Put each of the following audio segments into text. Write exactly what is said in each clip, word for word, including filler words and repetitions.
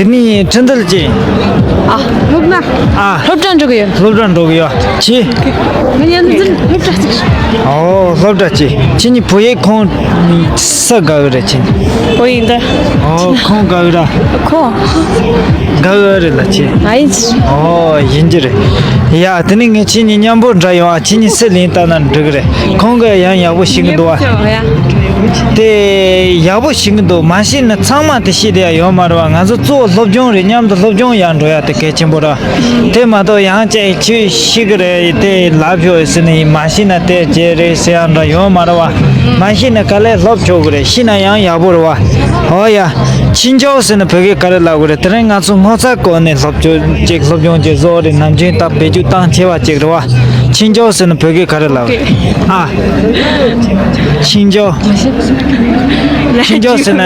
དེ་ནས་ཁྲིན་ཏུ་ལ་ཅི། ཨ། སློབ་མ། ཨ། སློབ་གྲྭ་འགྲོ་གི་ཡོད། སློབ་གྲྭ་འགྲོ་གི་ཡོད། ཅི། ང་ཡང་འཛིན་སློབ་གྲྭ་གཅིག་ཨོ། སློབ་གྲྭ་ཅི། ཁྱེད་གཉིས་བུ་ཡིག་ཁོང་ས་དགའ་གི་རེད་ཅི། བུ་ཡིག་འདི། ཨོ། ཁོང་དགའ་གི་ར། ཁོ། དགའ་གི་རེད་ལ་ཅི། ཨ་ཡིན། ཨོ། ཡིན་གྱི་རེད། ཡ། དེ་ནས་ངས་ཁྱེད་གཉིས་མཉམ་པོ་འདྲ་ཡོང་ཨ། ཁྱེད་གཉིས་སུ་ལེན་ལྟ་ན་འགྲིག་གི་རེད། ཁོང་གིས་ཡང་ཡག་པོ་ཤེས་གི་འདུག་བ། དེ་ཡག་པོ་ཤེས་གི་འདུག་མ་ཤེས་ན་ཚང་མ་དེ་ཤེས་བསྡད་ཡ་ཡོད་མ་རེད་བ། ང་ཚོ་གཙོ་བོ་སློབ་སྦྱོང་རེད། མཉམ་དུ་སློབ་སྦྱོང་ཡར་འགྲོ་ཡ་དེ་གལ་ཆེན་པོ་རེད། དེ་མ་གཏོགས་ཡང་ཅིག་ཁྱོད་ཤེས་གི་རེད། དེ་ལབ་ཤོག་ཟེར་ནས་མ་ཤེས་ན་དེ་བྱེད་རེད་ཟེར་ཡ་འདྲ་ཡོད་མ་རེད་བ། མ་ཤེས་ན་ག་ལེར་སློབ་ཆོག་གི་རེད། ཤེས་ན་ཡང་ཡག་པོ་རེད་བ། ཨོ་ཡ། ཆིན་ཅའོ་ཟེར་ན་བོད་སྐད་ག་རེ་ལབ་དགོས་རེད། དེ་རིང་ང་ཚོ་ངོ་ཚ་སྐོར་ནས་སློབ་སྦྱོང་ཅིག་སློབ་སྦྱོང་ཅིག་བཟོ་རེད། ནམ་རྒྱུན་ད་བེད་སྤྱོད་བཏང་ཆེ་བ་ཅིག་རེད་བ། ཆིན་ཅའོ་ཟེར་ན་བོད་སྐད་ག་རེ་ལབ་དགོས། ཨ། ཆིན་ཅའོ། ཆིན་ཅའོ་ཟེར་ན་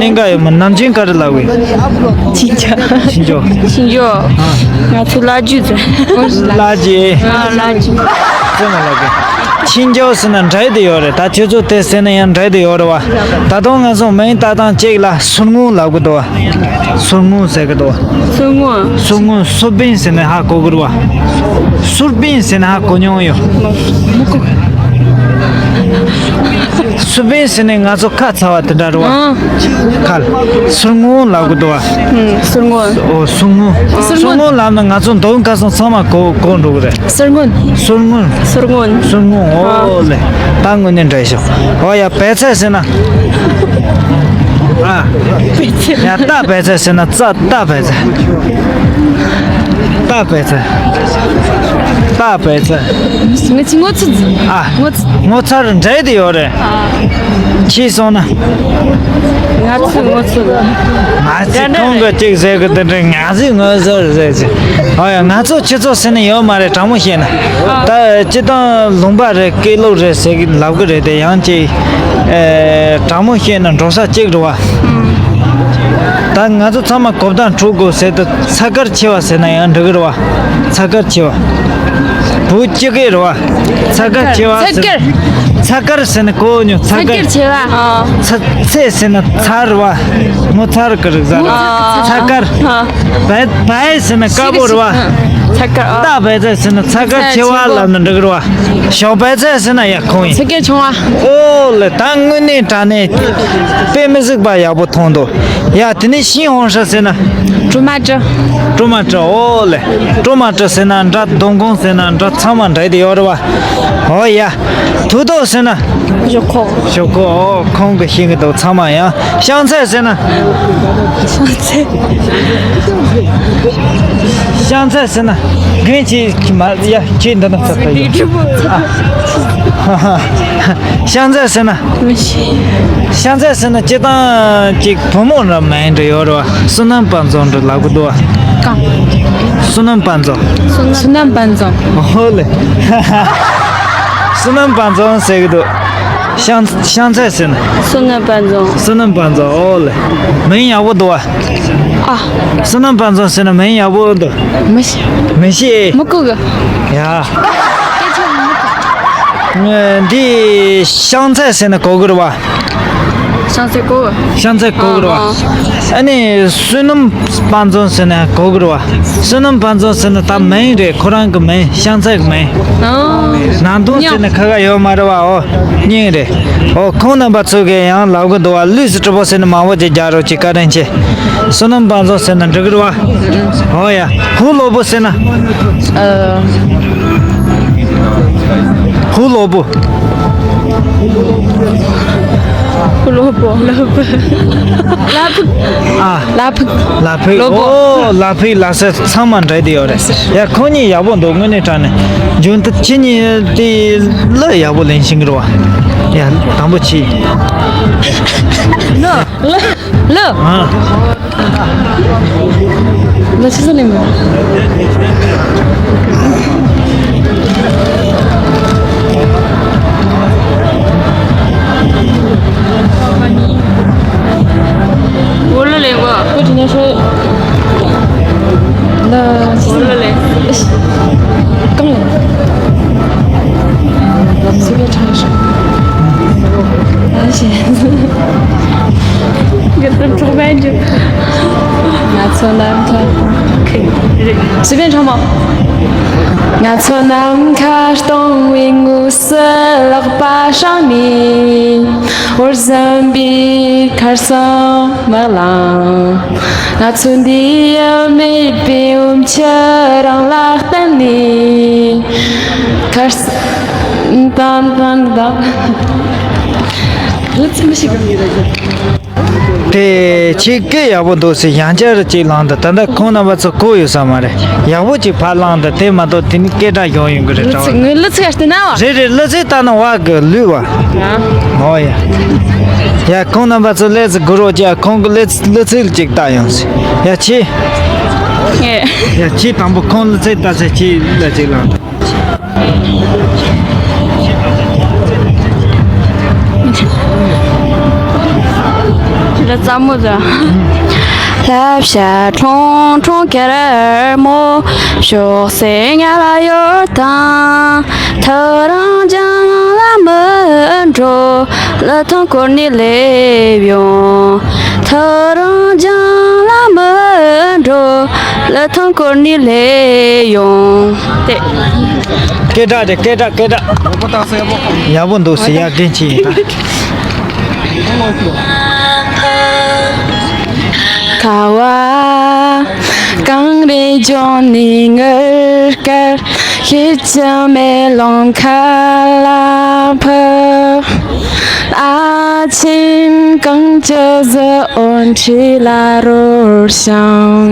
གནད་འགག་ཡོད་མ། ནམ་རྒྱུན་ག་རེ་ལབ་དགོས། ཆིན་ཅའོ། ཆིན་ཅའོ། ཆིན་ཅའོ། ང་ཚོ་ལ་རྒྱུ་ཟེར། ལ་རྒྱུ། ཨ། ལ་རྒྱུ། ཙེ་མ་ལ་གི། ཆིན་ཅའོ་ཟེར་ན་འདྲ་དེ་ཡོད་རེད། ད་ཁྱོད་ཚོ་དེ་ཟེར་ན་ཡང་འདྲ་དེ་ཡོད་རེད་བ། ད་དུང་ང་ཚོ་མིང་བཏགས་སྟངས་གཅིག་ལ་སུར་སྔོན་ལབ་གི་འདུག་བ། སུར་སྔོན་ཟེར་གི་འདུག་བ། སུར་སྔོན། སུར་སྔོན། སུར་པན་ཟེར་ན་ཧ་གོ་གི་རེད་བ། སུར་པན་ཟེར་ན་ཧ་གོ་མྱོང་ཡོད། སུར་པན་ཟེར་ན་ང་ཚོ་ཁ་ཚ་བ་དེ་འདྲ་རེད་བ། ཨང་། ཁ་ལ་སུར་སྔོན་ལབ་གི་འདུག་བ། ཨང་། སུར་སྔོན། ཨོ། སུར་སྔོན། སུར་སྔོན། སུར་སྔོན་ལབ་ན་ང་ཚོ་མདོ་ཁམས་ཁ་སང་ཚང་མ་གོ་གོ་འགྲོ་གི་རེད། སུར་སྔོན། སུར་སྔོན། སུར་སྔོན། སུར་སྔོན། ཨོ་ལེ། ད་དངོས་གནས་འདྲ་ཤོག་ཨོ་ཡ། བལ་ཚལ་ཟེར་ན། ཨ། ཡ། རྟ་བལ་ཚལ་ཟེར་ན། རྟ་རྟ་བལ་ཚལ། རྟ་བལ་ཚལ། རྟ་བལ་ཚལ། ང་ཚོ་ངོ་ཚ། ཨ། ངོ་ཚ། ངོ་ཚ་རུ་འདྲ་དེ་ཡོད་རེད། ཨ། ཁྱེད་སོང་ན། ང་ཚོ་ངོ་ཚ། ང་ཚོ་ཁོང་གི་གཅིག་ཟེར་གི་དེ་འདྲ། ང་ཚོས་ངོ་ཚ་རུ་ཟེར་ཅིག་ཨ་ཡ། ང་ཚོ་ཁྱེད་ཚོ་ཟེར་ནི་ཡོད་མ་རེད། དྲང་མོ་བཤད་ན། ད་སྤྱི་བཏང་ལུང་པ་རེད། སྐད་ལུགས་རེད་ཟེར་གི་ལབ་གི་རེད། དེ་ཡང་ཅིག་ཨེ། དྲང་མོ་བཤད་ན་འགྲོ་ས་གཅིག་རེད་བ། ད་ང་ཚོ་ཚང་མ་གོ་བརྡ་འཕྲོད་དགོས་ཟེར་དུས་ཚ་གར་ཆེ་བ་ཟེར་ན་ཡང་འགྲིག་གི་རེད་བ། ཚ་གར་ཆེ་བ། བུ་གཅིག་གི་རེད་བ། ཚ་གར་ཆེ་བ་ཚ་ཟེར། གར། ཚ་གར་ཟེར་ན་གོ་མྱོང་། ཚ་ཚ་གར། གར་ཆེ་བ། ཨ། ཚ། ཚེ་ཟེར་ན་ཚ་རེད་བ། ངོ་ཚ་རུ་གི་རིག་ས་རེད། ཨ། ཚ་གར། ཨ། བལ། བལ་ཟེར་ན་དཀར་པོ་རེད་བ། ཚ་གར། ཨ། རྟ་བལ་ཚལ་ཟེར་ན་ཚ་གར་ཆེ་བ་ལབ་ན་འགྲིག་གི་རེད་བ། ཞོགས་བལ་ཚལ་ཟེར་ན་ཡ་ཁོང་ཡིན། ཚ་གར་ཆུང་བ། ཨོ་ལེ། ད་དངོས་གནས་དྲང་གནས་དཔེ་མི་སྲིད་པ་ཡག་པོ་མཐོང་འདུག་ཡ། དེ་ནས་ཤིང་ཧོང་ཧྲ་ཟེར་ན། ཀྲུ་མ་ཀྲི། ཀྲུ་མ་ཀྲི། ཨོ་ལེ། ཀྲུ་མ་ཀྲི་ཟེར་ན་འདྲ། སྡོང་གོང་ཟེར་ན་འདྲ། ཚང་མ་འདྲ་དེ་ཡོད་རེད་བ། ཨོ་ཡ། དུ་ཏོ་ཟེར་ན། ཞོག་ཁོག་ཞོག་ཁོག་ཨོ། ཁོང་གི་ཤིང་གི་དུ་ཚང་མ་ཡང་། ཤང་ཚལ་ཟེར་ན། ཤང་ཚལ། ཤང་ཚལ་ཟེར་ན། རྒན་ཁྱེད་མ་ཡ། ཁྱེད་འདི་ན་ཚ་ཚ་ཡོད། ཨ། ཤང་ཚལ་ཟེར་ན། ཤང་ཚལ་ཟེར་ན་སྤྱིར་བཏང་ཅིག་བུ་མོ་འདྲ་མིང་འདྲ་ཡོད་རེད་བ། བསོད་ནམས་དཔལ་འཛོམས་འདྲ་ལབ་གི་འདུག་བ། གང་། བསོད་ནམས་དཔལ་འཛོམས། བསོད་ནམས་དཔལ་འཛོམས། ཨོ་ལེ། བསོད་ནམས་དཔལ་འཛོམས་ཟེར་གི་འདུག་ཤང་། ཤང་ཚལ་ཟེར་ན། བསོད་ནམས་དཔལ་འཛོམས། བསོད་ནམས་དཔལ་འཛོམས། ཨོ་ལེ། མིང་ཡག་པོ་འདུག་བ། ཨ། བསོད་ནམས་དཔལ་འཛོམས་ཟེར་ན་མིང་ཡག་པོ་འདུག་མི་ཤེས། མི་ཤེས། མི་གོ་གི་ཡ། འདི་ཤང་ཚལ་ཟེར་ན་གོ་གི་རེད་བ། ཤང་ཚལ་གོ། ཤང་ཚལ་གོ་གི་རེད་བ། ཨ་ནི་བསོད་ནམས་དཔལ་འཛོམས་ཟེར་ན་གོ་གི་རེད་བ། བསོད་ནམས་དཔལ་འཛོམས་ཟེར་ན་ད་མིང་རེད། ཁོ་རང་གི་མིང་། ཤང་ཚལ་གི་མིང་། ཨོ། ནང་དོན་ཟེར་ན་ཁ་ཁ་ཡོད་མ་རེད་བ། ཨོ། སྙིང་རེད། ཨོ། ཁོང་རྣམ་པ་ཚོ་གིས་ཡང་ལབ་གི་འདུག་བ། ལུས་སུ་གྲུབ་པོ་ཟེར་ན་མང་པོ་ཅིག་རྒྱག་རོགས་གྱིས། བཀའ་དྲིན་ཆེ། བསོད་ནམས་དཔལ་འཛོམས་ཟེར་ན་འགྲིག་གི་རེད་བ། ཨོ་ཡ། ཧུ་ལོ་བུ་ཟེར་ན། ཨ། ཧུ་ལོ་བུ། ལོ་བོ། ལོ་བོ། ལ་ཕུག་ཨ། ལ་ཕུག་ལ་ཕུག་ལོ་བོ། ཨོ། ལ་ཕུག་ལ་ཟེར་ཚང་མ་འདྲ་དེ་ཡོད་རེད། ཡ། ཁོང་གཉིས་ཡག་པོ་འདུག་དངོས་གནས་དྲང་གནས། རྒྱུན་དུ་ཁྱེད་གཉིས་དེ་གླུ་ཡག་པོ་ལེན་ཤེས་ཀྱི་རེད་བ། ཡ། དང་པོ་ཁྱེད། ལོ། ལོ། ཨ། ལོ་ཆི་ཟིག་ལེན་དགོས། འོ་ལོ་ལེན་དགོས། ཁོ་དྲི་ན་ཤོད། ལོ་ཆི་ཟིག་ལེན། གང་ལེན། སུ་ལ་ཁྲང་ཤོད། ཨ་ཤེས། གི་དུ་གྲོགས་པན་གྱི། ང་ཚོ་ནམ་མཁའ། ཁེ། རེད།随便唱吗། ང་ཚོ་ནམ་མཁའ་སྟོང་བའི་ངོས་སུ་ལག་པ་བསྲིངས་ནས། འོར་ཟིན་པའི་ཁར་སང་མ་ལངས། ང་ཚོ་འདི་ཡི་མེད་པའི་འོ་མཆི་རང་ལ་བསྟན་ནས། ཁར་ས་ཏང་ཏང་ཏང་། ལུས་མི་ཤེས་གི། དེ་ཆེ་སྐད་ཡག་པོ་འདུག་ཟེར། ཡང་བསྐྱར་ཅིག་བླངས་དང་། ད་ལྟ་ཁོང་རྣམ་པ་ཚོ་གོ་ཡོད་ས་མ་རེད། ཡག་པོ་ཅིག་ཕར་བླངས་དང་། དེ་མ་གཏོགས་དེ་ནི་སྐད་གྲགས་ཡོང་ཡོང་གི་རེད། ལུས་ཚིག་ངའི་ལུས་ཚིག་ལྟ་ན་བ། རེད་རེད། ལུས་ཚིག་ལྟ་ན་བ་གི་ལུས་བ། ཨོ་ཡ། ཡ་ཁོང་རྣམ་པ་ཚོ་ལས་ཀྱི་གུ་རོ་ཅག་ཁོང་གི་ལུས་ལུས་ཚིག་ཅིག་ལྟ་ཡོང་ཟེར། ཡ་ཆེ། ངས། ཡ་ཆེ་དང་པོ་ཁོང་ལུས་ཚིག་ལྟ་ཟེར། ཆེ་ལ་ཅིག་ལ། ལ་ཙམ་མོ་ཟ། ལྷ་བྱ་ཁྲུང་ཁྲུང་གེར་མོ། ཤོག་སེ་ཉ་ལ་ཡོར་དང་། ཐོ་རངས་ལྗང་ལ་མི་འགྲོ། ལི་ཐང་སྐོར་ནས་སླེབས་ཡོང་། ཐོ་རངས་ལྗང་ལ་མི་འགྲོ། ལི་ཐང་སྐོར་ནས་སླེབས་ཡོང་། དེ། སྐད་གྲགས་རེད། སྐད་གྲགས། སྐད་གྲགས་ཡག་པོ་འདུག་ཟེར། ཡ་རྒན་ཁྱེད་ཡིན་ད། ཁ་བ་གངས་རི་ལྗོངས་ནས་དངུལ་དཀར། ཤེལ་གྱི་མེ་ལོང་ཁ་ལ་ཕུབ། ཨ་ཆེན་གངས་ཀྱི་གཟི་འོད་འཁྲིས་ལ་རོལ་ཞིང་།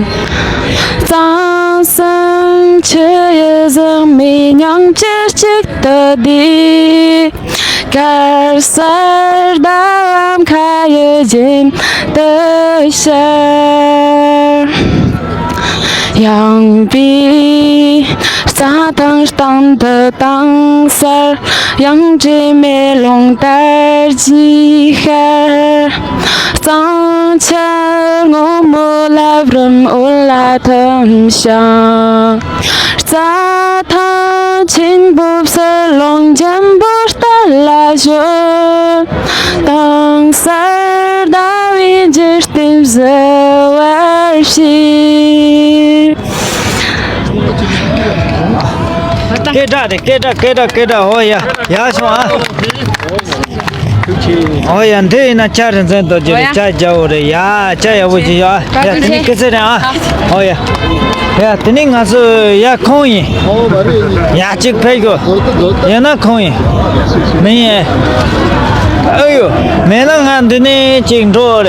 གཙང་གསུམ་ཆུ་ཡི་ཟེགས་མའི་མྱིང་བཅུད་གཅིག་ཏུ་བསྡུས། དཀར་གསལ་ཟླ་བ་མཁའ་ཡི་རྒྱན་དུ་ཤར། ཡངས་པའི་རྩྭ་ཐང་སྟེང་དུ་དྭངས་གསལ་གཡང་འབྲས་མེ་ལོང་དར་གྱིས་ཤར། གཙང་ཆུ་སྔོན་མོ་ལམ་རིམ་འོད་ལ་ཐིམ་ཞིང་། རྩྭ་ཐང་ཆེན་པོ་བསིལ་རླུང་འཇམ་པོ་རྟ་ལ་བཞོན། དྭངས་གསལ་ཟླ་བའི་འཇིག་རྟེན་བཞུ་བར་བྱེད། སྐད་གྲགས་རེད། སྐད་གྲགས། སྐད་གྲགས། སྐད་གྲགས། ཨོ་ཡ། ཡག་སོང་ཨ། ཨོ་ཡ། འདི་ཡིན་ན་ཇ་རིན་ཆེན་རྡོ་རྗེ་རེད། ཨོ་ཡ། ཇ་རྒྱག་ཡོད་རེད་ཡ། ཇ་ཡག་པོ་ཞིག་ཡོད་ཨ། ཡ་དེ་ནི་སྐད་ཆ་རེད་ཨ། ཨོ་ཡ། ཡ་དེ་ནི་ང་ཚོ་ཡ་ཁོང་ཡིན། ཡ་གཅིག་ཕེབས་ཤོག་ཡིན་ན་ཁོང་ཡིན། མི་ཡིན། ཨ་ཡོ། མེད་ན་ང་འདི་ནས་གཅིག་འགྲོ་རེད།